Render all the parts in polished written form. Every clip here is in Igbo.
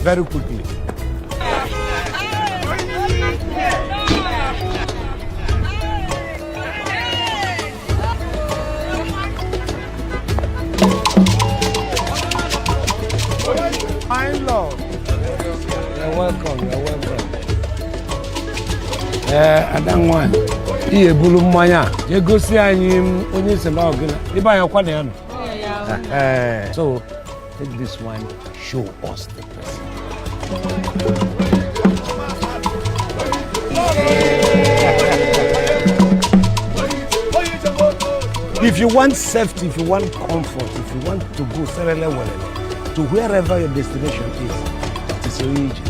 Very quickly. My love. You're welcome. You're welcome. Ee, ada nwanyị, ị ebulu mmanya a jee gosi anyị onye si na ọgịna ebe anyị ọkwa na ya nọ. So take this one, show us the president. If you want safety, if you want comfort, if you want to go serele welele to wherever your destination is, it is Onye Ije.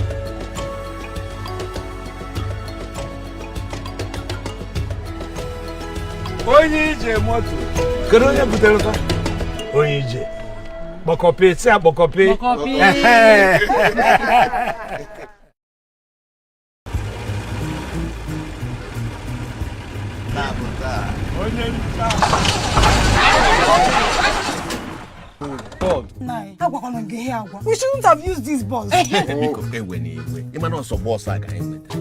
Onye Ije Moto. Kedu onye butere fa? Onye Ije. Kpọkọpị, si akpọkọpị. Kpọkọpị. Ehe. Agwakwala gị ihe agwa. We shouldn't have used this bus. Biko, ewe na iwe, ịma na ọsọ bọọsụ a ka anyị nweta.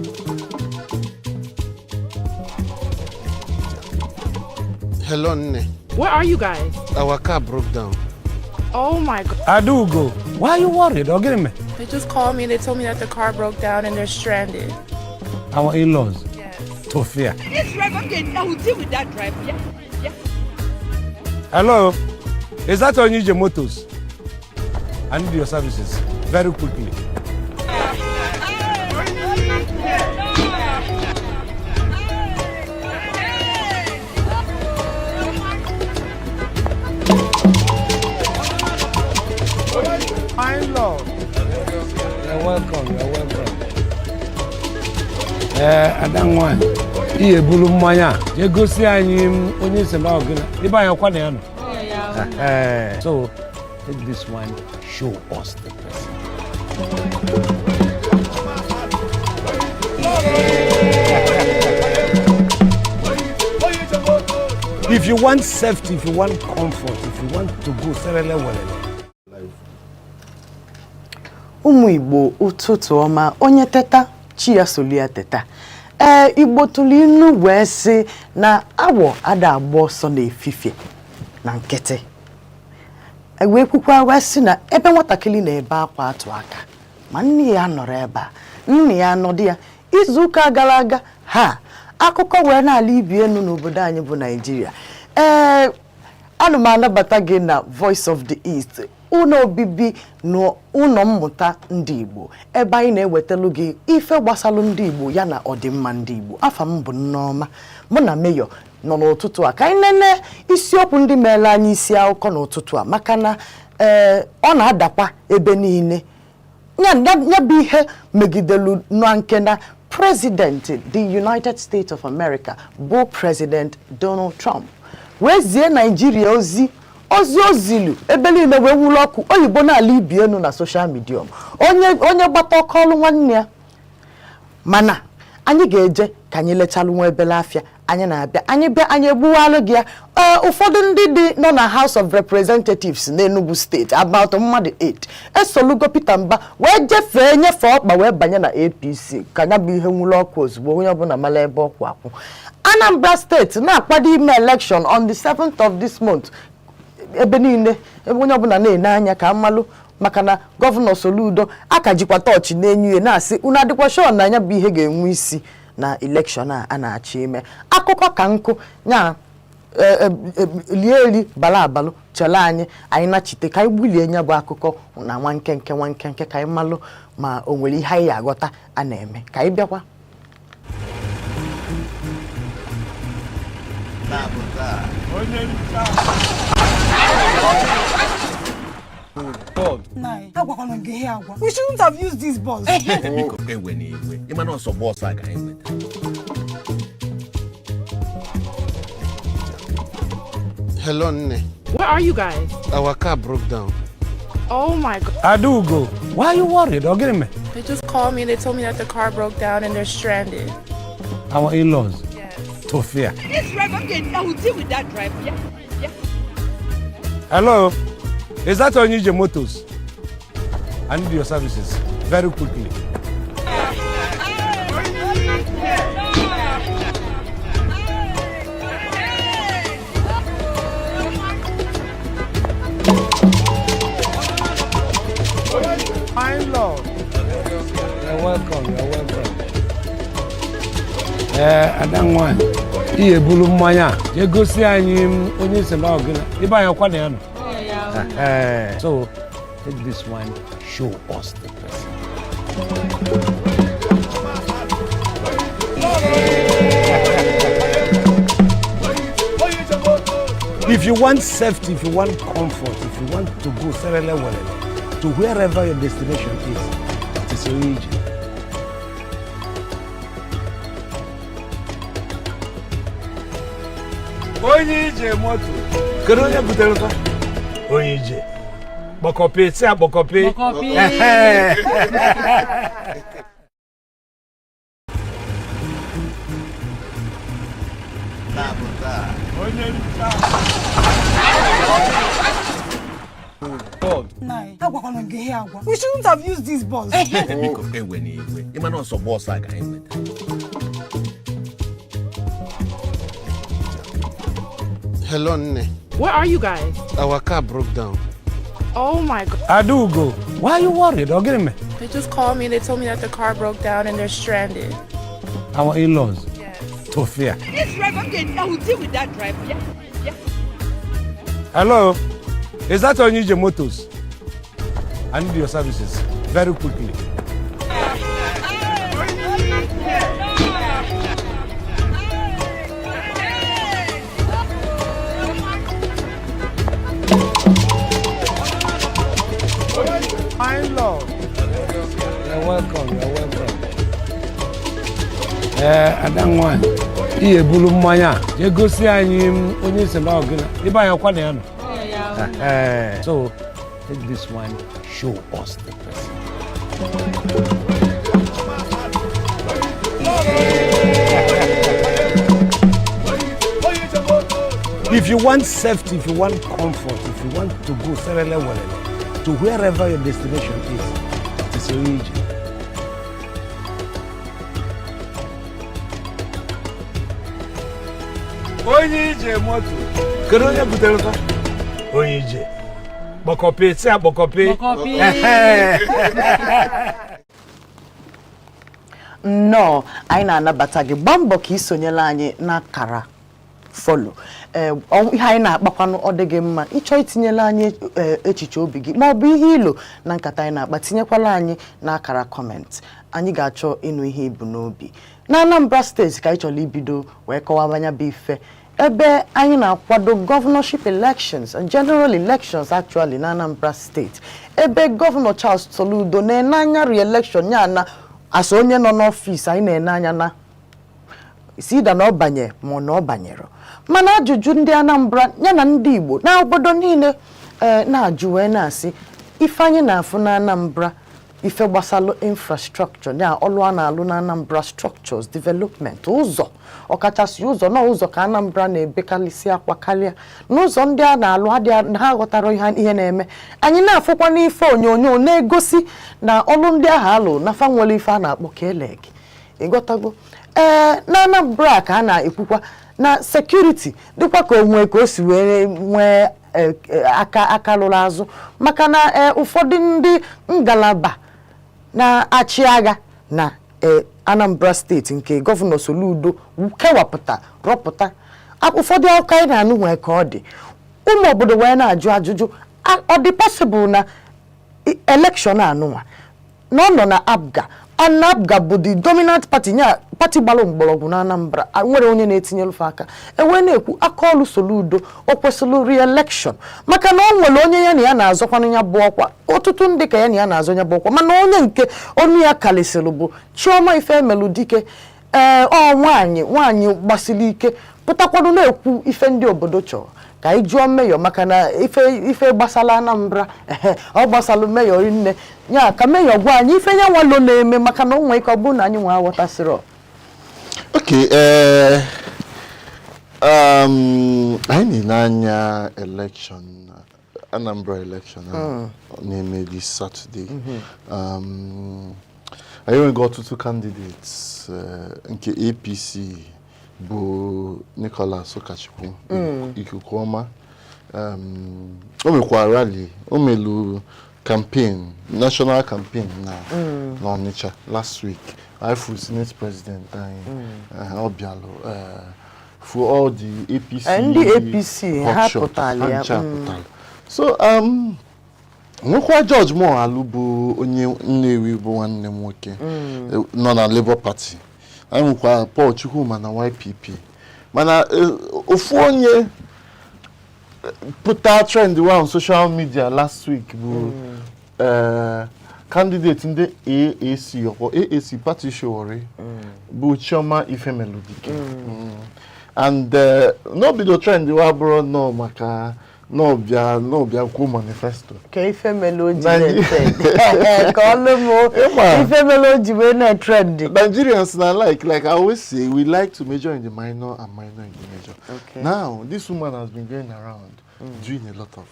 Hello, Nne. Where are you guys? Our car broke down. Oh my God. Adaugo, why are you worried? Ọ gịnị mere? They just called me and they told me that the car broke down and they're stranded. Our in-laws. Yes. Tofia. This driver, okay, I will deal with that driver. Yeah. Hello, is that Onye Ije Motors? I need your services very quickly. My love. You're welcome. You're welcome. Ee, ada nwanyị, ị ebulu mmanya a jee gosi anyị onye si na ọgịna ebe anyị ọkwa na ya nọ. Ehe. So take this one, show us the president. If you want safety, if you want comfort, if you want to go serele welele. Ụmụ Igbo, ụtụtụ ọma. Onye teta, chi ya solu ya teta. Ee, Igbo tụrụ inu wee sị na awọ ada agba ọsọ n'efifie na nkịtị. Wee kwukwa wee sị na ebe nwatakịrị na-ebe akwa atụ aka ma nne ya nọrọ ebe a, nne ya nọdụ ya. Izu ụka gara aga ha akụkọ wee na-ala ibi enu n'obodo anyị bụ Naijiria. Ee, ana m anabata gị na Voice of the East, ụlọ obibi na ụlọ mmụta ndị Igbo, ebe anyị na-ewetalu gị ife gbasalụ ndị Igbo ya na ọdịmma ndị Igbo. Afa m bụ Nneọma. Mụ na Mayor nọ n'ụtụtụ a ka anyị nene isiokwu ndị meela anyị isi akụkọ n'ụtụtụ a, maka na ee, ọ na-adakwa ebe niile. Ya bụ ihe megidelu na nke na President the United States of America bụ President Donald Trump wee zie Naijiria ozi. Ozi ozilu ebe niile wee wulu ọkụ oyibo n'ala ibi enu na social media. Onye onye gbata ọkọ ọlụ nwanne ya. Mana anyị ga-eje ka anyị lechalụ nwa ebele afịa. Anyị na-abịa, anyị bịa, anyị egbuwalụ gị ya. Ee, ụfọdụ ndị dị nọ na House of Representatives n'Enugu Steeti, about mmadụ 8, esolugo Peter Mba wee jefee nyefee ọkpa wee banye na APC, ka ya bụ ihe nwụrụ ọkụ ozugbo, onye ọbụla mara ebe ọkwụ akwụ. Anambra Steeti na-akwado ime election on the 7th of this month. Ebe niile, ebe onye ọbụla na-ene anya ka mmalụ, maka na Gọvanọ Soludo aka jikwa tọọchị na-enyu ya, na-asị unu adịkwa sure na anya bụ ihe ga-enwe isi na election a a na-achọ ime. Akụkọ ka nkụ nya lie eri bala abalụ. Chele anyị, anyị nachite ka anyị gbulie nya bụ akụkọ na nwa nkenke, nwa nkenke, ka anyị malụ ma o nwere ihe anyị aghọta a na-eme. Ka anyị bịakwa. Agwakwala gị ihe agwa. We shouldn't have used this bus. Biko, ewe na iwe, ịma na ọsọ bọọsụ a ka anyị nweta. Hello, Nne. Where are you guys? Our car broke down. Oh my God. Adaugo, why are you worried? Ọ gịnị mere? They just called me and they told me that the car broke down and they're stranded. Our in-laws. Yes. Tofia. This driver, okay, I will deal with that driver. Yeah. Hello, is that Onye Ije Motors? I need your services very quickly. My lord. You're welcome, you're welcome. Ee, ada nwanyị, ị ebulu mmanya a jee gosi anyị onye si na ọgịna ebe anyị ọkwa na ya nọ. So take this one, show us the person. If you want safety, if you want comfort, if you want to go serele welele to wherever your destination is, it is Onye Ije. Onye Ije moto. Kedu onye butere fa? Onye Ije. Kpọkọpị, si akpọkọpị. Kpọkọpị. Ehe. Nai, agwakwala m gị ihe agwa. We shouldn't have used this bus. Biko ewe n'iwe, ịma na ọsọ bọọsụ a ka anyị nwetara. Hello, nne. Where are you guys? Our car broke down. Oh my God. Adaugo, why are you worried? Ọ gịnị mere? They just called me and they told me that the car broke down and they're stranded. Our in-laws. Yes. Tofia. This driver, okay, I will deal with that driver. Yeah. Hello, is that Onye Ije Motors? I need your services very quickly. My lord. You're welcome, you're welcome. Ee, ada nwanyị, ị ebulu mmanya a jee gosi anyị onye si na ọgịna ebe anyị ọkwa na ya nọ. So take this one, show us the person. If you want safety, if you want comfort, if you want to go serele welele to wherever your destination is, it is Onye Ije. Onye Ije moto. Kedu onye butere fa? Onye Ije. Kpọkọpị, si akpọkọpị. Kpọkọpị. Ehe. Nnọọ, anyị na-anabata gị. Gbaa mbọ ka ị sonyela anyị n'akara follow. Ee, ihe anyị na-akpakwanụ, ọ dị gị mma ịchọ itinyela anyị echiche obi gị ma ọ bụ ihe ilo na nkata anyị na-akpa, tinyekwala anyị n'akara comment. Anyị ga-achọ ịnụ ihe ibu n'obi. Na Anambra Steeti ka anyị chọrọ ibido wee kọwabanya bụ ife ebe anyị na-akwado governorship elections and general elections actually na Anambra Steeti, ebe Gọvanọ Charles Soludo na-ene anya re-election ya na asa onye nọ n'ọfịs. Anyị na-ene anya na si ida na ọ banye ma ọ na ọ banyere, mana ajụjụ ndị Anambra ya na ndị Igbo na obodo niile ee na-ajụ wee na-asị, ife anyị na-afụ na Anambra, ife gbasalụ infrastructure ya, ọlụ a na-alụ na Anambra, structures development, ụzọ, ọkachasị ụzọ, na ụzọ ka Anambra na-ebekalịsị akwa karịa. N'ụzọ ndị a na-alụ adịghị, ha ghọtara ihe na-eme. Anyị na-afụkwa n'ife onyonyo na-egosi na ọlụ ndị ahụ alụ na fa nwere ife a na-akpọ keleg, ịghọtago? Ee, na Anambra ka a na-ekwukwa na security dịkwa ka onwe ka o si wee nwee aka aka lụrụ azụ, maka na ụfọdụ ndị ngalaba na-achị agha na Anambra Steeti nke Gọvanọ Soludo kewapụta rọpụta, ụfọdụ akụkọ anyị na-anụ nwee ka ọ dị. Ụmụ obodo wee na-ajụ ajụjụ, ọ dị possible na election anụnwa na ọ nọ na APGA, and APGA bụ the dominant party nya party gbalụ mgbọrọgwụ na Anambra, nwere onye na-etinyelụfe aka, ewee na-ekwu aka ọlụ Soludo o kwesịrị re-election, maka na ọ nwere onye ya na ya na-azọkwanụ ya bụ ọkwa. Ọtụtụ ndị ka ya na ya na-azọ ya bụ ọkwa, mana onye nke ọnụ ya kalịsịrị bụ Chioma Ifemeludike. Ee, ọ nwaanyị, nwaanyị gbasiri ike, pụtakwanụ na-ekwu ife ndị obodo chọrọ. Ka anyị jụọ mayor, maka na ife gbasara Anambra, ehe, ọ gbasalụ mayor nne ya. Ka mayor gwa anyị ife ya nwalo na-eme, maka na o nwee ike ọ bụrụ na anyị nwe aghọtasịrọ. Okay, anyị na-anya election. Anambra election a na-eme this Saturday. Anyị nwego ọtụtụ candidates, nke APC bụ Nicholas Ukachukwu Ikukuoma. O mekwara rally, o melu campaign, national campaign na n'Ọnịcha last week. Anyị fụ Senate President anyị, ọ bịalụ for all the APC Ndị APC ha hotshots, pụtara ha ya, ncha pụtara. So nwekwa George Moghalu bụ onye Nnewi, bụ nwanne m nwoke, nọ na Labour Party. Anyị nwekwa Paul Chukwuma na YPP. Mana ofu onye pụta trend wa on social media last week bụ candidate ndị AAC, ọkpọ AAC party Sowore, bụ Chioma Ifemeludike. And n'obido trend wa bụrụ nọ maka n'ọbịa kwuo manifesto. Ka ife mere o ji na-etrend, ka ọlụ m. Ịma. Ife mere o ji wee na-etrend. Nigerians na like I always say, we like to major in the minor and minor in the major. Now, this woman has been going around doing a lot of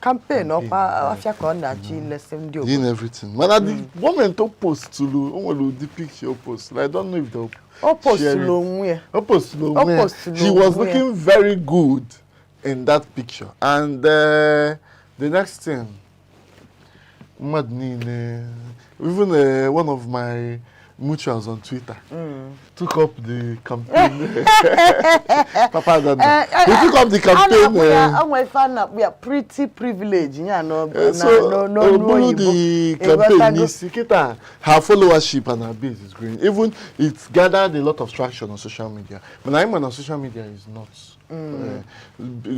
campaign, ọkwa afịa ka ọ na-achọ ilesi ndị obodo. Doing everything. But at the moment o postulu, o nwere ụdị picture o post. I don't know if they'll O share postulu it. onwe ya. O postulu O onwe ya. postulu She was onwe ya. looking very good in that picture. And the next thing, mmadụ niile, even one of my mutuals on Twitter, took up the campaign. Papa Dada. He took up the campaign. A na-akpọ ya, onwe ife a na-akpọ ya pretty privilege ya So, n'ọnụ bụrụ oyibo. the campaign Ịghọtago? n'isi kịta, her followership and her base is growing. Even it's gathered a lot of traction on social media. But I'm on social media is not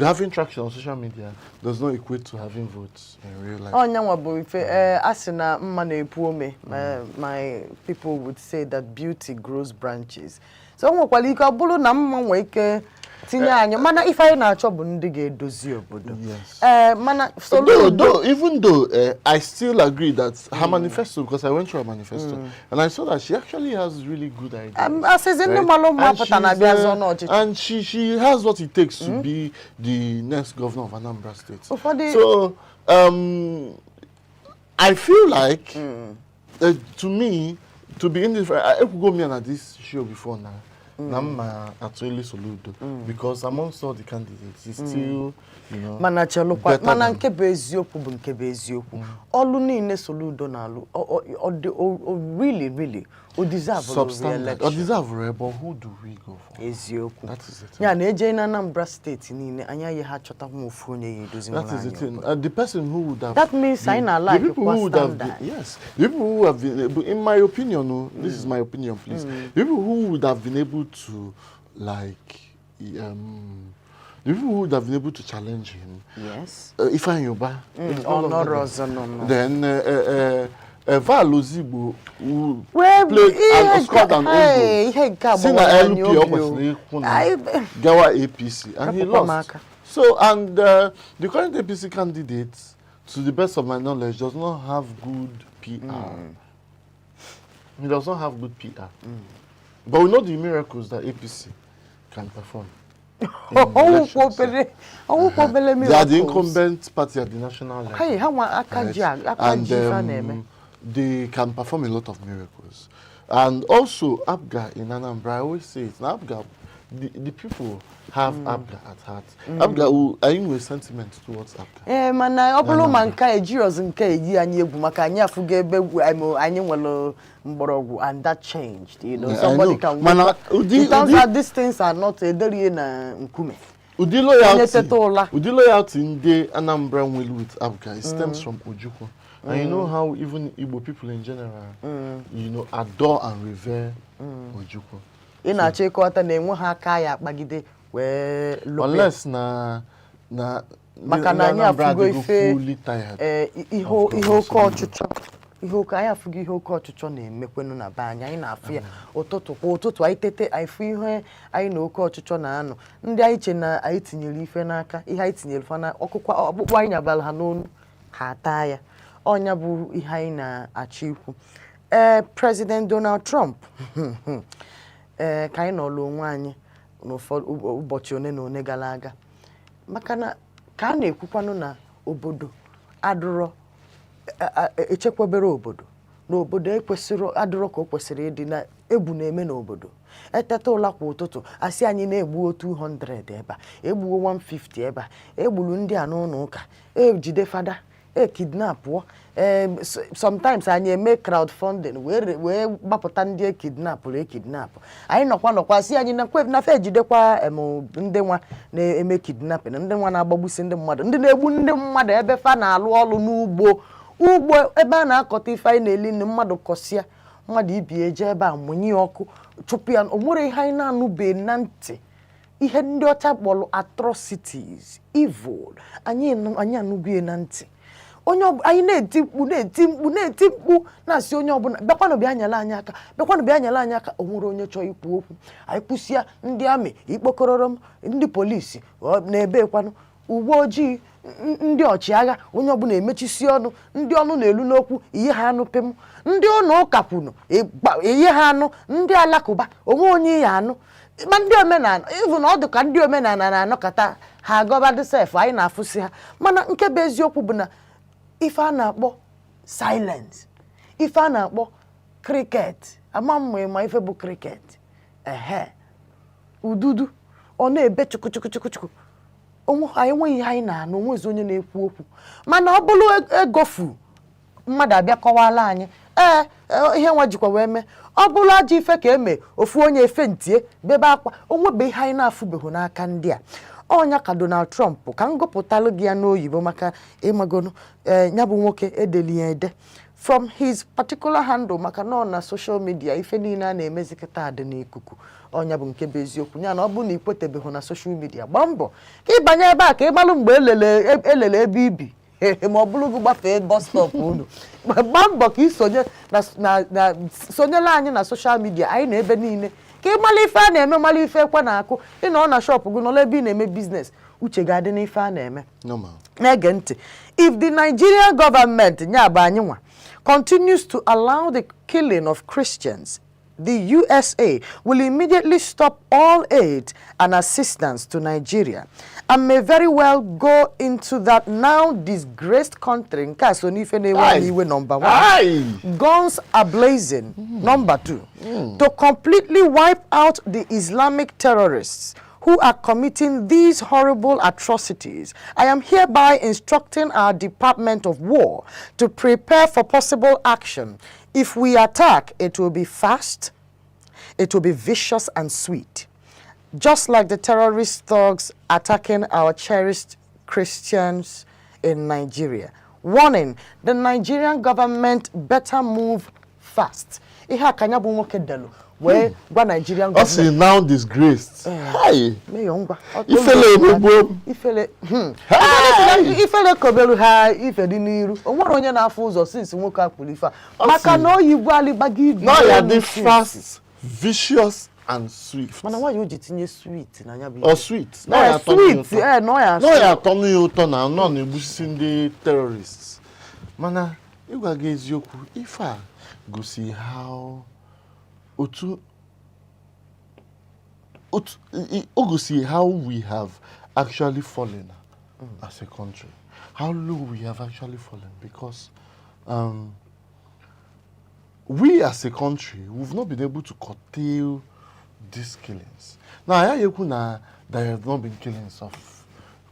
having traction on social media does not equate to having votes in real life. Ọnyanwa bụ ife ee a sị na mma na-epu ome. My people would say that beauty grows branches, so o nwekwara ike ọ bụrụ na mma nwee ike tinye anyị, mana ife anyị na-achọ bụ ndị ga-edozi obodo. Yes. Ee, mana Though, Soludo though, even though I still agree that her manifesto, because I went through her manifesto and I saw that she actually has really good ideas. Asịzi ndị malụ mma And pụta na-abịa zọọ n'ọchịchị. And she has what it takes to be the next governor of Anambra State. So I feel like, to me, to be indifferent, ekwugo m ya na this show before now. Na mma atụeli Soludo because amongst all the candidates, he's still Mana chelụkwa, better mana than- nke bụ eziokwu bụ nke bụ eziokwu, ọlụ niile Soludo na-alụ, ọ dị really really o deserve Substandard. Or re-election. deserve it, but who do we go for? Eziokwu. That is it. Ya na eje na Anambra Steeti niile, anyị aghị ha chọtakwa ofu onye ya edozi. That is the thing. The person who would have That means been, anyị na the like people kwa who would have standard. been, yes, the people who have been able, in my opinion, oh, this is my opinion, please. The people who would have been able to, like, the people who would have been able to challenge him, Ifeanyi Ubah, is no Ọ longer nọrọ there. ọzọ nọ nọ. Then Val Ozigbo, who Wee played ihe and scored an own goal. Hey, ihe nke a Si na gbawara anyị LP ọ obi o. kwesịrị ịkwụ na gawa APC and he Rapụkwa m lost. aka. So and the current APC candidate, to the best of my knowledge, does not have good PR. He does not have good PR. But we know the miracles that APC can perform in Ọwụkwa elections. obere, ọwụkwa obere They are the miracles. incumbent party at the national level. Hey, ha nwa aka ji aka And ji ife a na-eme. They can perform a lot of miracles. And also, APGA in Anambra, I always say it, now APGA, the people have APGA at heart. APGA, anyị nwere sentiment towards APGA. Ee, mana ọ bụrụ ma nke a ejirọzi nke a eyi anyị egwu, maka anyị afụgo ebe anyị nwere mgbọrọgwụ and that changed. Yeah, I Somebody know. can Mana wake up. It turns out these things are not ederie na nkume. Ụdị Onye loyalty, teta ụla. ụdị loyalty ndị Anambra nwere with APGA, it stems from Ojukwu. And you know how even Igbo people in general adore and revere Ojukwu. Ị na-achọ ịkọwata na enwe ha aka ya akpagide wee lope. Unless na Maka na ndị anyị Anambra afụgo adịgo ife fully tired ee ihe of ihe Governor oke Soludo. ọchịchọ, ihe oke anyị afụgo, ihe oke ọchịchọ na-emekwenụ na be anyị. Anyị na-afụ ya ụtụtụ, kwa ụtụtụ anyị tete, anyị fụ ihe anyị na oke ọchịchọ na-anọ. Ndị anyị che na anyị tinyere ife n'aka, ihe anyị tinyere fa na ọkụkọ ọkpụkpụ anyị nyabara ha n'onu, ha ata ya. Ọnya bụ ihe anyị na-achọ ikwu. Ee, President Donald Trump, ee, ka anyị nọrọ onwe anyị n'ụfọdụ ụbọchị one na one gara aga, maka na Ka a na-ekwukwanụ na obodo adụrọ echekwabere obodo, na obodo ekwesịrị adịrọ ka o kwesịrị ịdị, na egwu na-eme n'obodo. Eteta ụla kwa ụtụtụ, asị anyị na-egbuo 200 ebe a, egbuo 150 ebe a, egburu ndị a n'ụlọ ụka, ejide fada, e kidnapụọ. Ee, sometimes anyị eme crowdfunding wee gbapụta ndị e kidnapụrụ e kidnapụ. Anyị nọkwa si anyị na fa ejidekwa ndị nwa na-eme kidnapping, ndị nwa na-agbagbusi ndị mmadụ, ndị na-egbu ndị mmadụ ebe fa na-alụ ọrụ n'ugbo, ugbo ebe a na-akọta ife anyị na-eli nri. Mmadụ kọsịa, mmadụ ibi eje ebe a mụnye ya ọkụ, chụpụ ya. O nwere ihe anyị na-anụbeghị na ntị, ihe ndị ọcha kpọrọ atrocities, evil. Anyị anụgo ya na ntị. Onye anyị na-eti mkpu, na-eti mkpu, na-eti mkpu, na-asị onye ọbụla bịakwanụ, bịa nyere anyị aka, bịakwanụ, bịa nyere anyị aka. O nwere onye chọọ ikwu okwu? Anyị kwụsịa, ndị amị ikpokororo m, ndị polisi na-ebe kwanụ, uwe ojii, ndị ọchịagha, onye ọbụla emechisi ọnụ. Ndị ọnụ na-elu n'okwu, ihe ha anụ pịm. Ndị ụlọ ụka kwunu ihe ha anụ, ndị alakụba onwe onye ya anụ, ma ndị omenala ịvụ na ọ dị ka ndị omenala na-anọkọta ha agọbadị sef. Anyị na-afụsị ha, mana nke bụ eziokwu bụ na ife a na-akpọ silence, ife a na-akpọ cricket, ama mma ma ife bụ cricket, ehe, ududu ọ na-ebe chuku chuku chuku chuku. Onwe anyị enweghị ihe anyị na-anụ, onwezi onye na-ekwu okwu. Mana ọ bụrụ egofu mmadụ abịa kọwala anyị, ee, ihe nwa jikwa wee mee, ọ bụrụ ajọ ife ka eme ofu onye efe ntie bebe akwa, onwebe ihe anyị na-afụbeghị n'aka ndị a. Ọnya ka Donald Trump, ka m gụpụtalụ gị ya n'oyibo maka ịmagonu. Ee, ya bụ nwoke edeli ya ede from his particular handle, maka na ọ na social media, ife niile a na-emezi kịta dị n'ikuku. Ọnya bụ nke bụ eziokwu ya na ọ bụrụ na ị kwetebeghị na social media, gbaa mbọ ka ịbanye ebe a ka ị malụ mgbe elele elele ebe ibi, ma ọ bụrụ gị gbafee bus stop unu. Gbaa mbọ ka ị sonye na sonyela anyị na social media anyị na ebe niile, ka ị mara ife a na-eme, mara ife ekwe na-akụ. Ị nọ na shop gị, nọrọ ebe ị na-eme business, uche ga-adị n'ife a na-eme. Normal. Na-ege ntị. If the Nigerian government, nya bụ anyị nwa, continues to allow the killing of Christians, the USA will immediately stop all aid and assistance to Nigeria and may very well go into that now disgraced country. Nke a so n'ife na-ewe anyị iwe, number one. Aye. Guns are blazing. Number two, to completely wipe out the Islamic terrorists who are committing these horrible atrocities. I am hereby instructing our Department of War to prepare for possible action. If we attack, it will be fast, it will be vicious and sweet. Just like the terrorist thugs attacking our cherished Christians in Nigeria. Warning, the Nigerian government better move fast. Ihe a ka ya bụ nwoke delu wee gwa Nigerian Ọ sị government. now disgraced. Hi. Mayor, ngwa. Ifele emegbuo m. Ifele. Hey! Ifele kobelu ha ife dị n'iru. O nwere onye na-afụ ụzọ since nwoke a kwuru ife a. Ọ Maka sị- na oyibo alịgbago ibu Na ya elu dị since. fast, vicious and swift. Mana nwaanyị o ji tinye sweet na ya bụ Ọ sweet. Na ya Eh, atọ ya sweet, ụtọ. eh, nọ ya Na ya atọ ya ụtọ na nọ na-egbusisi ndị terrorists. Mana ịgwa gị eziokwu, ife a gosi how otu o gosi how we have actually fallen as a country, how low we have actually fallen, because we as a country, we've not been able to curtail these killings. Now, I ekwu na there have not been killings of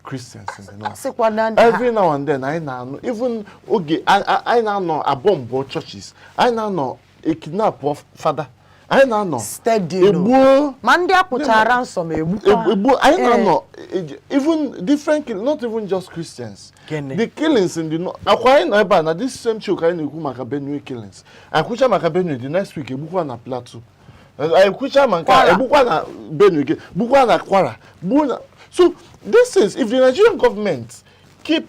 Christians in the north. Sịkwa na Every now and then, anyị na-anụ, even oge anyị na-anọ abọmbọ churches, anyị na-anọ e kidnap of fada, anyị na-anọ Steady no. egbuo Ma ndị apụchara nsọ ma egbukwa. Egbuo anyị na-anọ even different kill, not even just Christians. Gịnị? The killings in the north, akwa anyị nọ ebe a na this same show ka anyị na-ekwu maka Benue killings. Anyị kwucha maka Benue, the next week egbukwa na Plateau. Anyị kwucha ma nke a, Kwara. egbukwa na Benue, gbukwa na Kwara, gbuo na. So this is, if the Nigerian government keep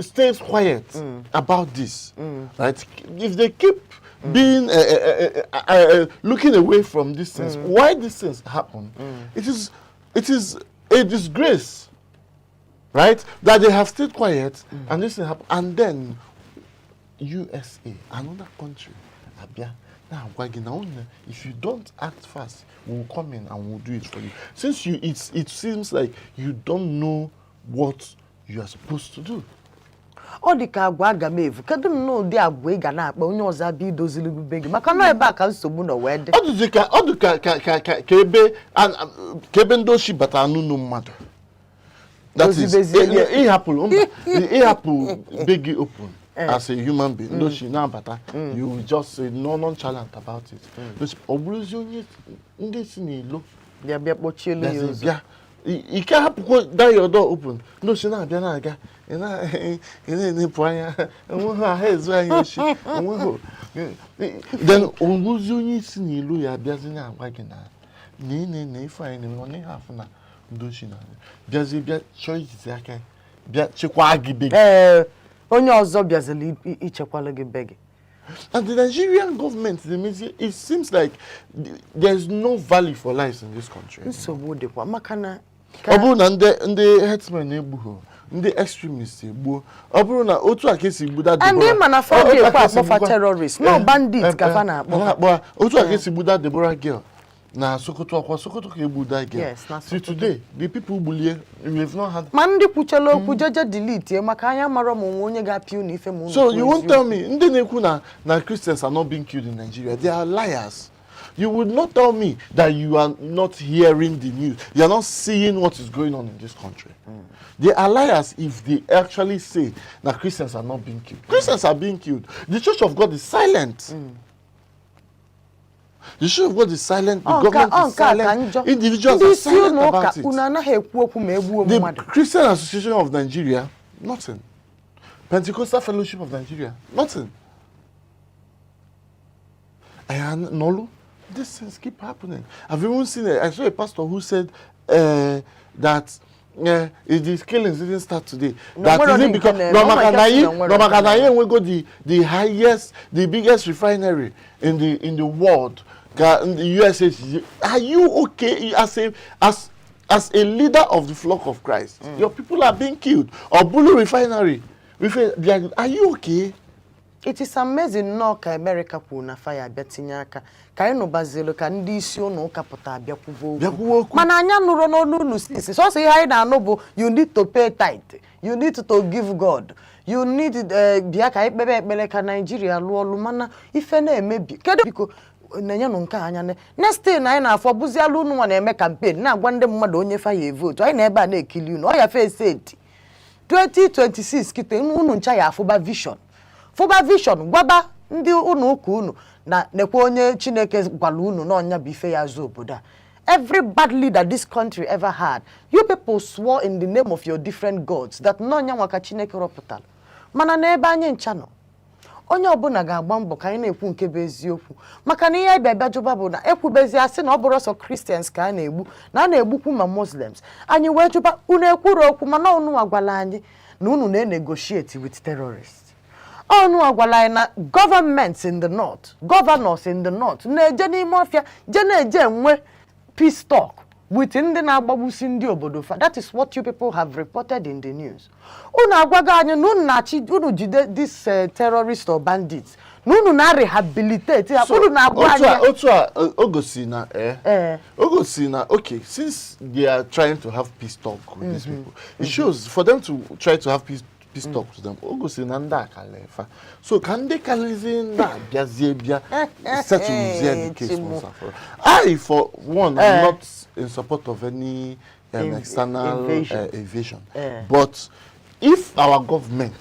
stays quiet about this, right? If they keep being looking away from these things, why these things happen? It is a disgrace, right? That they have stayed quiet and this thing happen, and then USA, another country, abịa Na-agwa gị na unu, if you don't act fast, we will come in and we will do it for you. Since you it seems like you don't know what you are supposed to do. Ọ dị ka agwa aga m evu. Kedu nnọọ ụdị agwa ị ga na-akpa onye ọzọ abịa idozili be gị, maka na ebe a ka nsogbu nọ wee dị? Ọ dịzi ka ọ dị ka ebe ka ebe ndị oshi batara n'ụlọ mmadụ. That is, Dozibezie ya. Ịhapụrụ mba, ịhapụ be gị open as a human being, ndị oshi na-abata, you will just say no, nonchalant about it. Ọ bụrụzi onye ndị si n'ilo bịa bịa kpọchielu ya bịazi ụzọ. Bịa ike hapụkwa that your door open, ndị oshi na-abịa na-aga, ị na-enepụ anya, enweghị ahụ ezu anyị oshi enweghị. Then onwezi onye si n'ilo ya bịazi na-agwa gị na na na ife anyị na-eme, ọ naghị afụ na ndị oshi na-abịa, bịazi bịa chọọ ijizi aka bịa chekwaa gị be gị. Ee, onye ọzọ bịazili ichekwala gị be gị. And the Nigerian government, it seems like there's no value for lives in this country. Nsogbu dịkwa maka na Ọ bụrụ na ndị herdsmen egbughị, ndị extremists egbuo, ọ bụrụ na otu a ka esi gbuda And Deborah- ịma na fa otu dị a ekwe ka esi akpọfa gbukwa- terrorist, no, bandit ka fa na-akpọ ha ha. na-akpọ ha. Otu a ka esi gbuda Deborah girl na Sokoto, ọkwa Sokoto ka egbu that girl? Yes, na See Sokoto. today, the people gbulie, we have not had Ma ndị kwuchela okwu jeje delete, maka anya mara ma onwe onye ga-apịa unu ife ma unu So kwuo you won't eziokwu. tell me, ndị na-ekwu na Christians are not being killed in Nigeria, they are liars. You would not tell me that you are not hearing the news, you are not seeing what is going on in this country. They are liars if they actually say that Christians are not being killed. Christians are being killed. The Church of God is silent. The Church of God is silent. The Ọ nke government ọ is nke a ka silent. njọ. Individuals Ndị are isi silent ụlọ ụka about it. unu anaghị ekwu okwu ma egbuo The mmadụ. Christian Association of Nigeria, nothing. Pentecostal Fellowship of Nigeria, nothing. And Nolu, these things keep happening. I've even seen, I saw a pastor who said that these killings didn't start today. No, That nwere is it nke because na-eme. no, Oh my maka na God, anyị no, nwere no, maka nke na anyị na-eme. enwego the highest, the biggest refinery in the world. Ka the USA, are you okay as a leader of the flock of Christ? Your people are being killed. Obulu refinery, are you okay? It is amazing nnọọ ka America kwuru na fire abịa tinye aka, ka anyị nụbazielu ka ndị isi ụlọ ụka pụta abịa kwuba okwu. Bịa kwuba okwu. Mana anya nụrụ n'ọnụ unu sisi, sọsọ ihe anyị na-anụ bụ you need to pay tithe, you need to give God, you need bịa ka anyị kpebe ekpere ka Naijiria lụọ ọlụ, mana ife na-emebi. Kedu biko na-enyenụ nke a anya? Next thing anyị na-afọ bụzialụ unu nwa na-eme campaign na-agwa ndị mmadụ onye fa ya vote. Anyị na ebe a na-ekili unu, ọ ya fe eti 2026 kịta unu ncha ya afụba vision, fụba vision, gwaba ndị ụlọ ụka unu na nekwa onye Chineke gwara unu na ọnya bụ ife ya azụ obodo a. Every bad leader this country ever had, you people swore in the name of your different gods that n'ọnya nwa ka Chineke rọpụtara. Mana n'ebe anyị ncha nọ, onye ọbụla ga-agba mbọ ka anyị na-ekwu nke bụ eziokwu, maka na ihe anyị bịa bịa jụba bụ na ekwubezi asị na ọ bụrụ sọ Christians ka a na-egbu, na a na-egbukwu ma Muslims. Anyị wee jụba unu, ekwuru okwu, mana unu agwala anyị na unu na-enegotiate with terrorists. Ọnụ agwala anyị na governments in the north, governors in the north na-eje n'ime ọfịa je na-eje enwe peace talk with ndị na-agbagbusi ndị obodo fa. That is what you people have reported in the news. Unu agwago anyị na unu na-achị unu jide this terrorist or bandits, na unu na-rehabilitate ha. Unu na-agwa Otu anyị a otu a o gosi na o gosi na, okay, since they are trying to have peace talk with these people, it shows for them to try to have peace talk with them, o gosi na ndị a kala fa, so ka ndị kalizie ndị a bịazie bịa settlezie the case Chimu. once and for all. I for one am not in support of any external invasion. Invasion. But if our government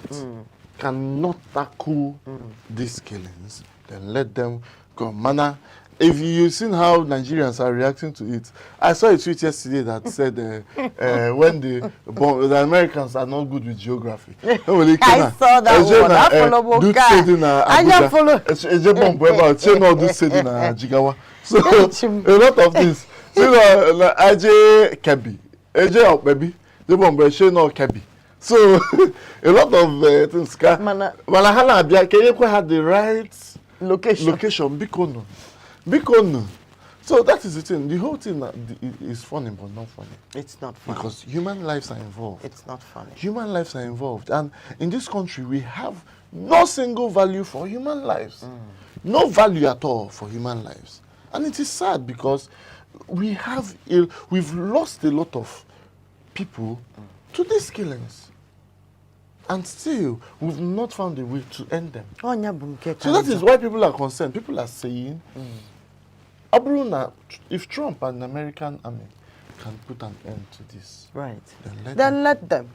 cannot tackle these killings, then let them go. Mana, if you seen how Nigerians are reacting to it, I saw a tweet yesterday that said when the Americans are not good with geography. I saw that one. Afọlọ m nke a. Anya fọlọ. Eje bomb ebe a, che na ọdụ se dị na Jigawa. So Chim. a lot of things. So na aje Kebbi, eje Okpebi, je bomb che na Kebbi. So a lot of things ka mana ha na-abịa ka enyekwa ha the right location. Location, biko nụ, biko nụ. So that is the thing. The whole thing is funny but not funny It's not funny. because human lives are involved. It's not funny. Human lives are involved, and in this country we have no single value for human lives. No value at all for human lives. And it is sad because we've lost a lot of people to these killings. And still, we've not found a way to end them. Ọnya bụ nke ka So that njọ. Is why people are concerned. People are saying, ọ bụrụ na if Trump and the American army can put an end to this, then let then them. Let them.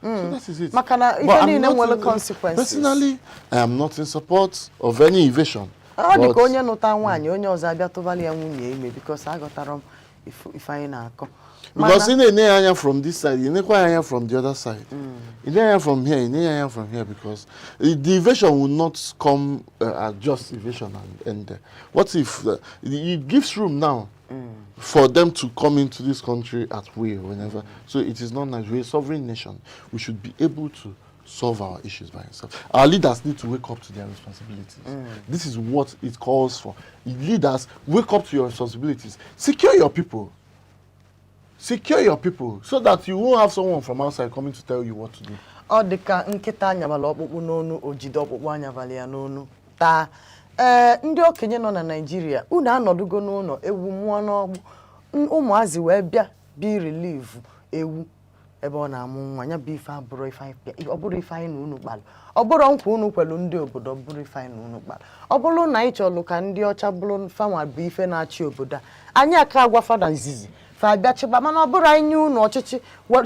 So that is it. Maka na ife But I'm niile not nwere consequences. Personally, I am not in support of any invasion. Ọ dị ka But onye nụta nwaanyị, onye ọzọ abịa tụbalị ya nwunye ime, because aghọtara m ife anyị na-akọ. Because ị na-ene ya anya from this side, ị nekwa ya anya from the other side. Ị na anya from here, ị na anya from here, because the invasion will not come as just invasion and end there. What if it gives room now for them to come into this country at will whenever? So it is not nice. We're a sovereign nation. We should be able to solve our issues by ourselves. Our leaders need to wake up to their responsibilities. This is what it calls for. Leaders, wake up to your responsibilities. Secure your people. Secure your people so that you won't have someone from outside coming to tell you what to do. Ọ dị ka nkịta anyabala ọkpụkpụ n'onu, o jide ọkpụkpụ anyabala ya n'onu taa. Ee, ndị okenye nọ na Naijiria, unu anọdụgo n'ụlọ, ewu mụọ n'ọgbụ. Ụmụazị wee bịa bi relieve ewu ebe ọ na-amụ nwa ya. Bụ ife abụrụ ife anyị ọ bụrụ ife anyị na unu kpalụ, ọ bụrụ nkwa unu kwelu ndị obodo, ọ bụrụ ife anyị na unu kpalụ. Ọ bụrụ na anyị chọrọ ka ndị ọcha bụrụ fanwa bụ ife na-achị obodo a, anyị aka agwa fada izizi fa abịa chịba. Mana ọ bụrụ anyị nye unu ọchịchị,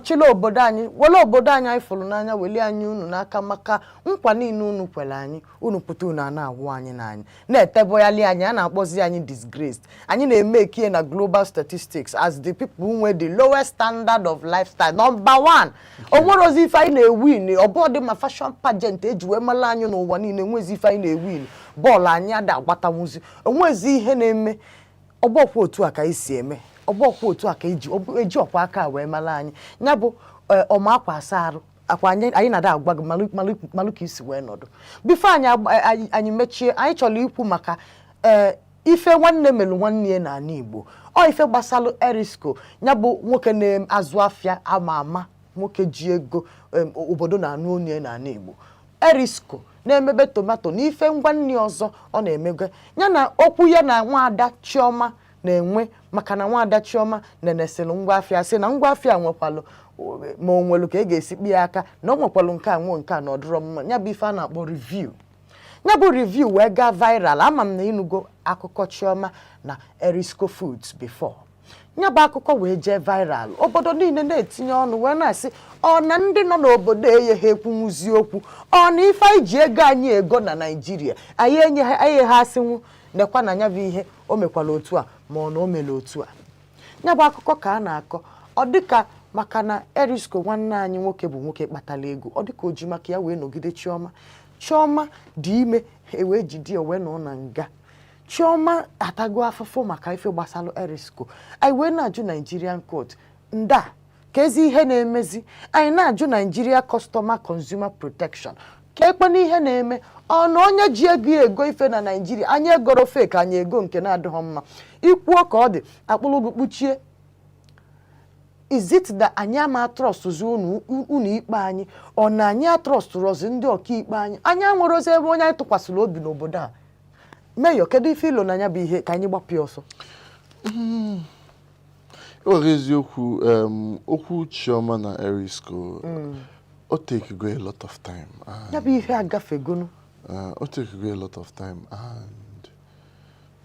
chịla obodo anyị, were obodo anyị anyị fụrụ n'anya welie anyị unu n'aka, maka nkwa niile unu kwere anyị, unu pụta, unu a na-awụ anyị n'anya, na-eteboyali anyị, a na-akpọzi anyị disgraced. Anyị na-eme ekie na global statistics as the people nwe the lowest standard of lifestyle, number one. O nwere ozi ife anyị na-ewin ọbụọdị ma fashion pageant eji wee mara anyị n'ụwa niile, nwezi ife anyị na-ewin. Bọọlụ anyị ada agbatanwuzi, onwezi ihe na-eme. Ọgbọkwa otu a ka anyị si eme, ọgbọkwa otu a ka eji eji ọkwa aka wee mara anyị. Ya bụ ọma akwa asa arụ akwa anyị, anyị na-ada agwa gị malụ malụ malụ ka isi wee nọdụ. Before anyị anyị mechie, anyị chọrọ ikwu maka ife nwanne melụ nwanne ya n'ala Igbo. Ọ ife gbasalụ Erisco, ya bụ nwoke na-azụ afịa ama ama, nwoke ji ego, obodo na-anụ onye n'ala Igbo. Erisco na-emebe tomato na ife ngwa nri ọzọ ọ na-emego, ya na okwu ya na nwaada Chioma na-enwe, maka na nwaada Chioma nenesịrị ngwa afịa, sị na ngwa afịa nwekwalụ ma o nwelu ka e ga-esi kpị ya aka, na o nwekwalụ nke a nwe nke a na ọ dịrọ mma. Ya bụ ife a na-akpọ review, ya bụ review wee gaa viral. Ama m na ịnụgo akụkọ Chioma na Erisco Foods before. Ya bụ akụkọ wee jee viral, obodo niile na-etinye ọnụ wee na-asị, ọ na ndị nọ n'obodo enye ha ekwunwuzi okwu, ọ na ife anyị ji ego anyị ego na Naijiria anyị enye ha, anyị ha asịnwu nekwa na ya bụ ihe o mekwara otu a, ma ọ na o mere otu a. Ya bụ akụkọ ka a na-akọ, ọ dịka maka na Erisco nwanne anyị nwoke bụ nwoke kpatara ego, ọ dịka o ji maka ya wee nọgide Chioma. Chioma dị ime, e wee jide ya wee nọ na nga. Chioma atago afụfụ maka ife gbasara Erisco. Anyị wee na-ajụ Nigerian court nda ka ezi ihe na-emezi. Anyị na-ajụ Nigeria Customer Consumer Protection ka ekpe n'ihe na-eme. Ọ na onye ji ego ya ego ife na Naijiria, anyị egoro fake, anyị ego nke na-adịghị mma. Ikwuo ka ọ dị akpụrụ gị kpuchie. Is it that anyị ama trustzi unu unu ikpe anyị? Ọ na anyị atrustụrọzi ndị ọkaikpe anyị? Anyị anwerozi ebe onye anyị tụkwasịrị obi n'obodo a. Meyo, kedu ife ilo na ya bụ ihe ka anyị gbapụ ya ọsọ? Ịgwa eziokwu, okwu Chioma na Erisco, o take go a lot of time and, Ya bụ ihe agafegonu. O take go a lot of time and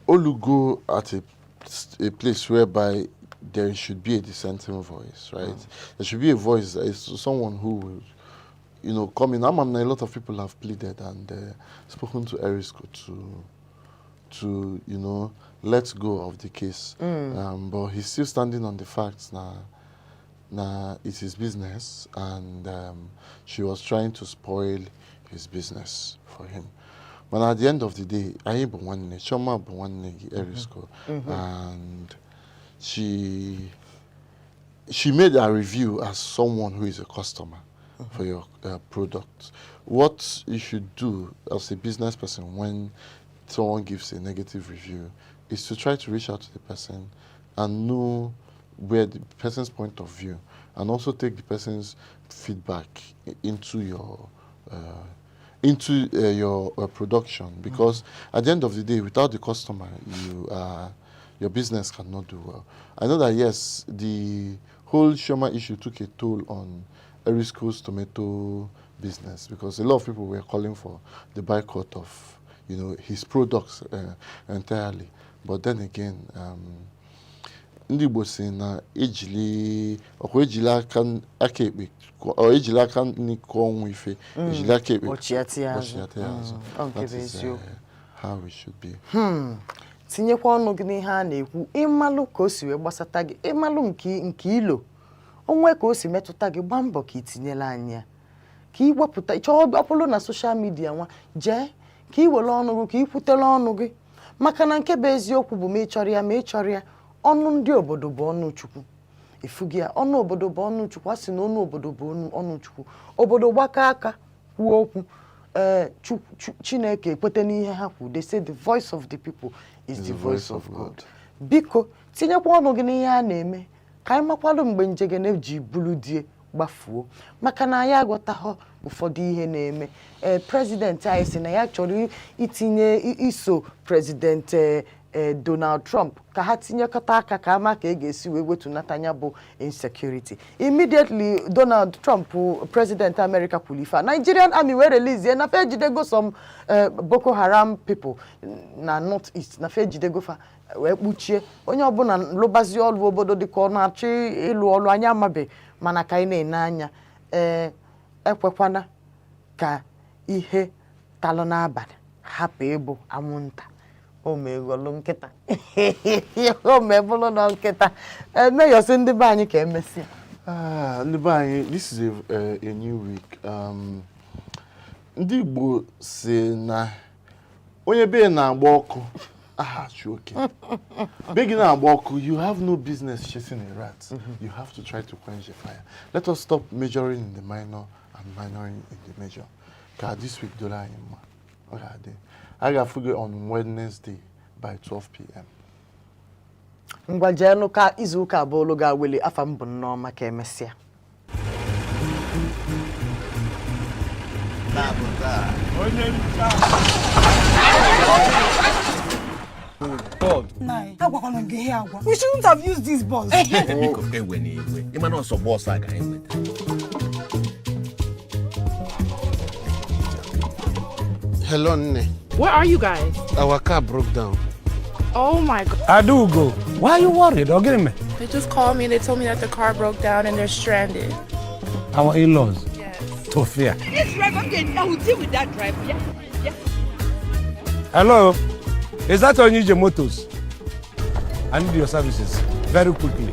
olugo at a place whereby there should be a dissenting voice, right? There should be a voice that is someone who will come in. Ama m na a lot of people have pleaded and spoken to Erisco to let go of the case. But he's still standing on the fact na it's his business and she was trying to spoil his business for him. But at the end of the day, anyị bụ nwanne, Chioma bụ nwanne gị, Erisco, and she made a review as someone who is a customer for your product. What you should do as a business person when someone gives a negative review is to try to reach out to the person and know where the person's point of view, and also take the person's feedback into your into your production, because at the end of the day, without the customer, your business cannot do well. I know that, yes, the whole Shoma issue took a toll on Erisco's tomato business, because a lot of people were calling for the boycott of his products entirely. But then again, ndị Igbo si na ejili ọkwa ejili aka aka ekpe ọ ejili aka nri kụọ nwa ife, ejili aka ekpe kpọchiata ya azụ. Kpọchiata ya azụ. Ọ nke That bụ is eziokwu. How it should be. Tinyekwa ọnụ gị n'ihe a na-ekwu, ịmalụ ka o si wee gbasata gị, ịmalụ nke ilo onwe ka o si metụta gị. Gbaa mbọ ka ị tinyela anyị ya, ka ị wepụta chọọ. Ọ bụrụ na social media nwa jee ka ị were ọnụ gị, ka ị kwutele ọnụ gị, maka na nke bụ eziokwu bụ, ma ị chọrọ ya ma ị chọrọ ya, ọnụ ndị obodo bụ ọnụ Chukwu. Ifugi ya, ọnụ obodo bụ ọnụ Chukwu. A sị na ọnụ obodo bụ ọnụ Chukwu. Obodo gbakọ aka kwuo okwu, ee, Chineke ekwete n'ihe ha kwu. They say the voice of the people is the voice of God. Biko, tinyekwa ọnụ gị n'ihe a na-eme, ka anyị makwalụ mgbe njegene ji bulu die gbafuo, maka na anyị aghọtaghọ ụfọdụ ihe na-eme. Ee, president anyị sị na ya chọrọ itinye iso President Donald Trump ka ha tinyekọta aka ka ama ka e ga-esi wee wetunata ya bụ insecurity. Immediately Donald Trump, president America, kwuru ife a, Nigerian Army wee release na fa ejidego some Boko Haram people na North East, na fa ejidego fa wee kpuchie onye ọbụla lụbazie ọlụ. Obodo dịka ọ na-achọ ịlụ ọlụ, anyị amabe, mana ka anyị na-ene anya. Ee, ekwekwana ka ihe talụ n'abalị hapụ ịbụ anwụnta o meghọlụ nkịta, o mebụlụ nọ nkịta emeyọsị. Ndị be anyị, ka emesịa. Ah, ndị be anyị, this is a new week. Ndị Igbo si na onye be na-agba ọkụ aha achụ oke. Be gị na-agba ọkụ, you have no business chasing a rat. You have to try to quench the fire. Let us stop majoring in the minor and minoring in the major. Ka this week doro anyị mma. Ọ ga-adị. A ga-afụ gị on Wednesday by 12 p.m. Ngwa, jeenụ ka izu ụka abụọ ga-aweli. Afa m bụ Nneọma. Ka emesịa. Taa bụ taa. Onye ncha. Nai, agwakwala m gị ihe agwa. We shouldn't have used this bus. Biko, ewe n'iwe, ịma na ọsọ bọọsụ a ka anyị nwetara. Hello, Nne. Where are you guys? Our car broke down. Oh my God. Adaugo, why are you worried? Ọ gịnị mere? They just called me. They told me that the car broke down and they're stranded. Our in-laws. Yes. Tofia. This driver, okay, I will deal with that driver. Yeah. Hello, is that Onije Motors? I need your services very quickly.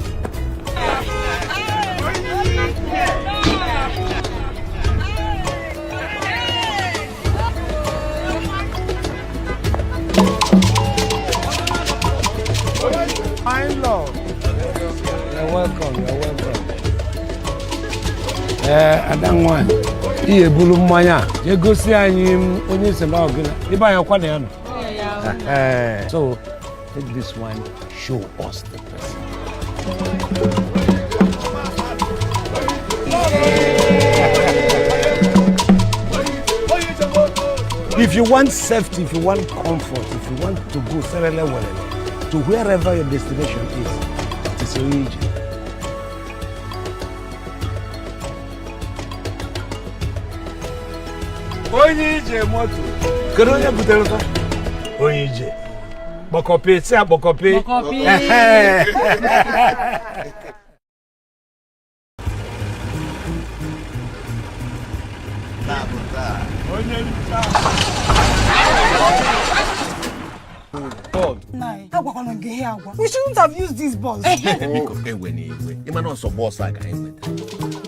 My in-law. You're welcome, you're welcome. Ee, ada nwanyị, ị ebulu mmanya a jee gosi anyị onye si na ọgịna ebe anyị ọkwa na ya nọ. So take this one, show us the president. If you want safety, if you want comfort, if you want to go serele welele to wherever your destination is, it is Onije. Onye ije moto. Kedu onye butere ụtọ? Onye ije. Kpọkọpị, si akpọkọpị. Kpọkọpị. Ehe. Taa bụ taa. Onye ncha. Nai, agwakwala m gị ihe agwa. We shouldn't have used this bus. Biko, ewe n'iwe, ịma na ọsọ bọọsụ a ka anyị nwetara.